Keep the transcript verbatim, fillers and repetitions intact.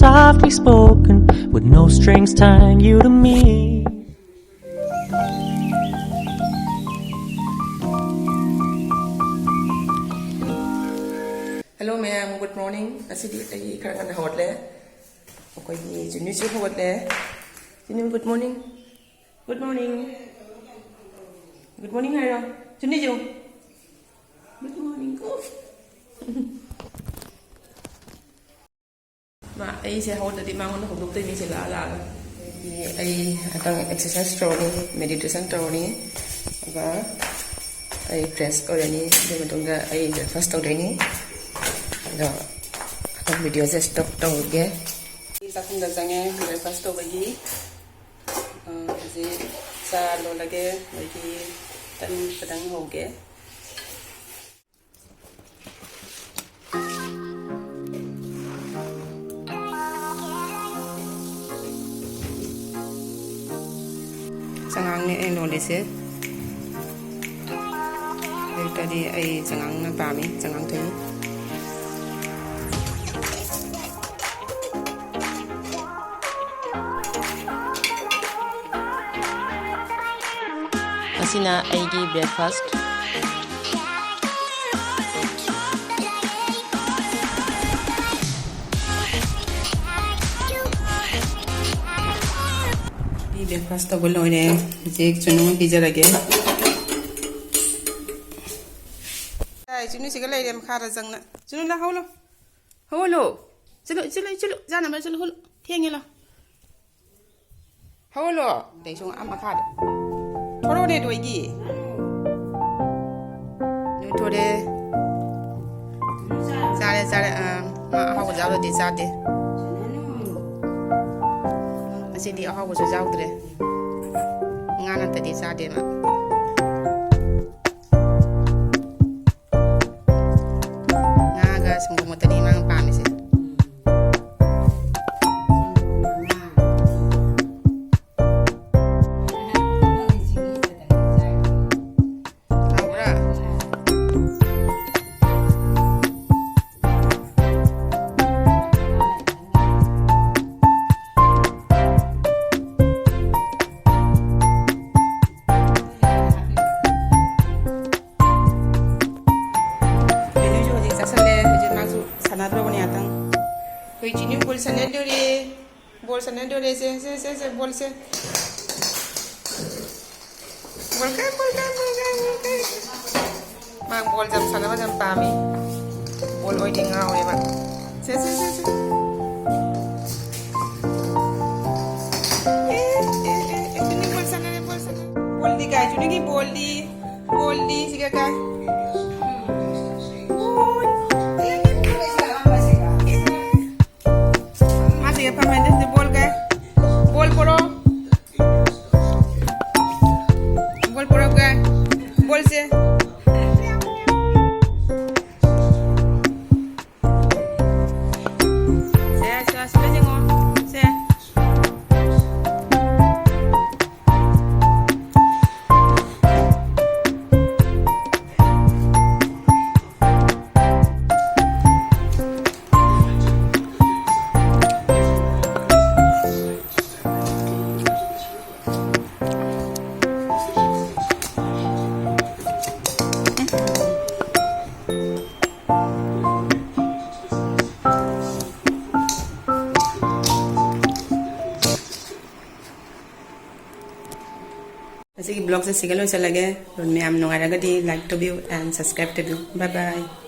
Softly spoken, with no strings tying you to me. Hello ꯃꯌꯥꯝ, good morning. ꯉꯁꯤꯗꯤ ꯑꯩ ꯈꯔ ꯉꯟꯅ ꯍꯧꯒꯠꯂꯦ꯫ ꯑꯩꯈꯣꯏꯒꯤ ꯖꯨꯅꯤꯁꯨ ꯍꯧꯒꯠꯂꯦ꯫ ꯖꯨꯅꯤ, good morning. Good morning. Good morning ꯍꯥꯏꯔꯣ꯫ ꯖꯨꯅꯤꯁꯨ꯫ Good morning. ꯃꯥ, ꯑꯩꯁꯦ ꯍꯧꯒꯠꯂꯗꯤ ꯃꯉꯣꯟꯗ ꯍꯧꯗꯣꯛꯇꯣꯏꯅꯤ, ꯁꯤ ꯂꯥꯛꯑ ꯂꯥꯛꯑꯒ꯫ ꯑꯗꯒꯤ ꯑꯩ ꯉꯥꯛꯇꯪ exercise ꯇꯧꯔꯅꯤ, meditation ꯇꯧꯔꯅꯤ, ꯑꯗꯨꯒ ꯑꯩ fresh ꯑꯣꯏꯔꯅꯤ꯫ ꯑꯗꯨ ꯃꯇꯨꯡꯗ ꯑꯩ breakfast ꯇꯧꯗꯣꯏꯅꯤ꯫ ꯑꯗꯣ ꯉꯥꯛꯇꯪ videoꯁꯦ stop ꯇꯧꯔꯒꯦ꯫ ꯑꯩ ꯆꯥꯛꯈꯨꯝꯗ ꯆꯪꯉꯦ breakfast ꯇꯧꯕꯒꯤ꯫ ꯑ, ꯍꯧꯖꯤꯛ ꯆꯥ ꯂꯣꯜꯂꯒꯦ, ꯑꯗꯒꯤ ꯇꯟ ꯈꯤꯇꯪ ꯍꯧꯒꯦ꯫ ꯆꯉꯥꯡꯅꯦ ꯑꯩ ꯂꯣꯜꯂꯤꯁꯦ꯫ ꯑꯌꯨꯛꯇꯗꯤ ꯑꯩ ꯆꯉꯥꯡꯅ ꯄꯥꯝꯃꯤ, ꯆꯉꯥꯡ ꯊꯛꯏ꯫ ꯑꯁꯤꯅ ꯑꯩꯒꯤ breakfast꯫ ꯑꯩ breakfast ꯇꯧꯕ ꯂꯣꯏꯔꯦ꯫ ꯍꯧꯖꯤꯛ ꯆꯨꯅꯨ ꯄꯤꯖꯔꯒꯦ꯫ ꯑꯦ, ꯆꯨꯅꯨꯁꯤꯒ ꯂꯩꯔꯦ ꯃꯈꯥꯗ ꯆꯪꯅ꯫ ꯆꯨꯅꯨ, ꯂꯥꯛ ꯍꯧꯒꯠꯂꯣ꯫ ꯍꯧꯒꯠꯂꯣ꯫ ꯆꯠꯂꯣ, ꯆꯠꯂꯣ, ꯆꯠꯂꯣ꯫ ꯆꯥꯅꯕ ꯆꯠꯂꯣ, ꯍꯧꯒꯠꯂꯣ꯫ ꯊꯦꯡꯉꯦ, ꯂꯥꯛ꯫ ꯍꯧꯒꯠꯂꯣ꯫ ꯑꯗꯩ ꯁꯨꯝ ꯑꯥ ꯃꯈꯥꯗ꯫ ꯊꯣꯔꯛꯑꯣꯅꯦ, ꯑꯗꯨ ꯑꯩꯒꯤ꯫ ꯅꯣꯏ ꯊꯣꯔꯛꯑꯦ꯫ ꯆꯥꯔꯦ, ꯆꯥꯔꯦ꯫ ꯑꯥ, ꯃꯥ ꯑꯍꯥꯎꯕ ꯆꯥꯕꯗꯤ ꯆꯥꯗꯦ꯫ ꯉꯁꯤꯗꯤ ꯑꯍꯥꯎꯕꯁꯨ ꯌꯥꯎꯗ꯭ꯔꯦ꯫ ꯉꯥ ꯅꯠꯇꯗꯤ ꯆꯥꯗꯦ ꯃꯥ꯫ ꯉꯥꯒ ꯁꯪꯒꯣꯝ ꯈꯛꯇꯅꯤ ꯃꯥꯅ ꯄꯥꯝꯃꯤꯁꯦ꯫ ꯍꯥꯎꯕ꯭ꯔꯥ? ꯕꯣꯜ ꯁꯥꯟꯅꯗꯣꯔꯦ꯫ ꯁꯦ, ꯁꯦ, ꯁꯦ, ꯁꯦ, ꯕꯣꯜꯁꯦ꯫ ꯕꯣꯜ ꯀꯥꯏ, ꯕꯣꯜ ꯀꯥꯏ, ꯕꯣꯜ ꯀꯥꯏ, ꯕꯣꯜ ꯀꯥꯏ꯫ ꯃꯥ ꯕꯣꯜ ꯌꯥꯝ ꯁꯥꯟꯅꯕ ꯌꯥꯝ ꯄꯥꯝꯃꯤ꯫ ꯕꯣꯜ ꯑꯣꯏꯗꯤ ꯉꯥꯎꯔꯦꯕ꯫ ꯁꯦ, ꯁꯦ, ꯁꯦ, ꯁꯦ꯫ ꯑꯦ, ꯑꯦ, ꯑꯦ, ꯑꯦ, ꯖꯨꯅꯤ ꯕꯣꯜ ꯁꯥꯟꯅꯔꯦ, ꯕꯣꯜ ꯁꯥꯟꯅꯔꯦ꯫ ꯕꯣꯜꯗꯤ ꯀꯥꯏ, ꯖꯨꯅꯤꯒꯤ ꯕꯣꯜꯗꯤ, ꯕꯣꯜꯗꯤ ꯁꯤꯒ ꯀꯥꯏ꯫ ꯕꯣꯜ꯫ ꯑꯦ, ꯑꯦ, ꯑꯦ, ꯑꯦ꯫ ꯃꯥꯁꯦ ꯐꯝ ꯍꯥꯏꯗꯣꯛꯁꯦ, ꯕꯣꯜꯒ꯫ ꯕꯣꯜ ꯄꯣꯔꯛꯑꯣ꯫ ꯕꯣꯜ ꯄꯣꯔꯛꯑꯣꯒ꯫ ꯕꯣꯜꯁꯦ꯫ ꯁꯦ, ꯁꯦ, ꯁꯤꯗ ꯌꯦꯡꯉꯣ꯫ ꯁꯦ꯫ ꯉꯁꯤꯒꯤ ꯕ꯭ꯂꯣꯒꯁꯦ ꯁꯤꯒ ꯂꯣꯏꯁꯤꯜꯂꯒꯦ꯫ ꯑꯗꯨ ꯃꯌꯥꯝ ꯅꯨꯡꯉꯥꯏꯔꯒꯗꯤ like ꯇꯧꯕꯤꯌꯨ and subscribe ꯇꯧꯕꯤꯌꯨ꯫ Bye bye꯫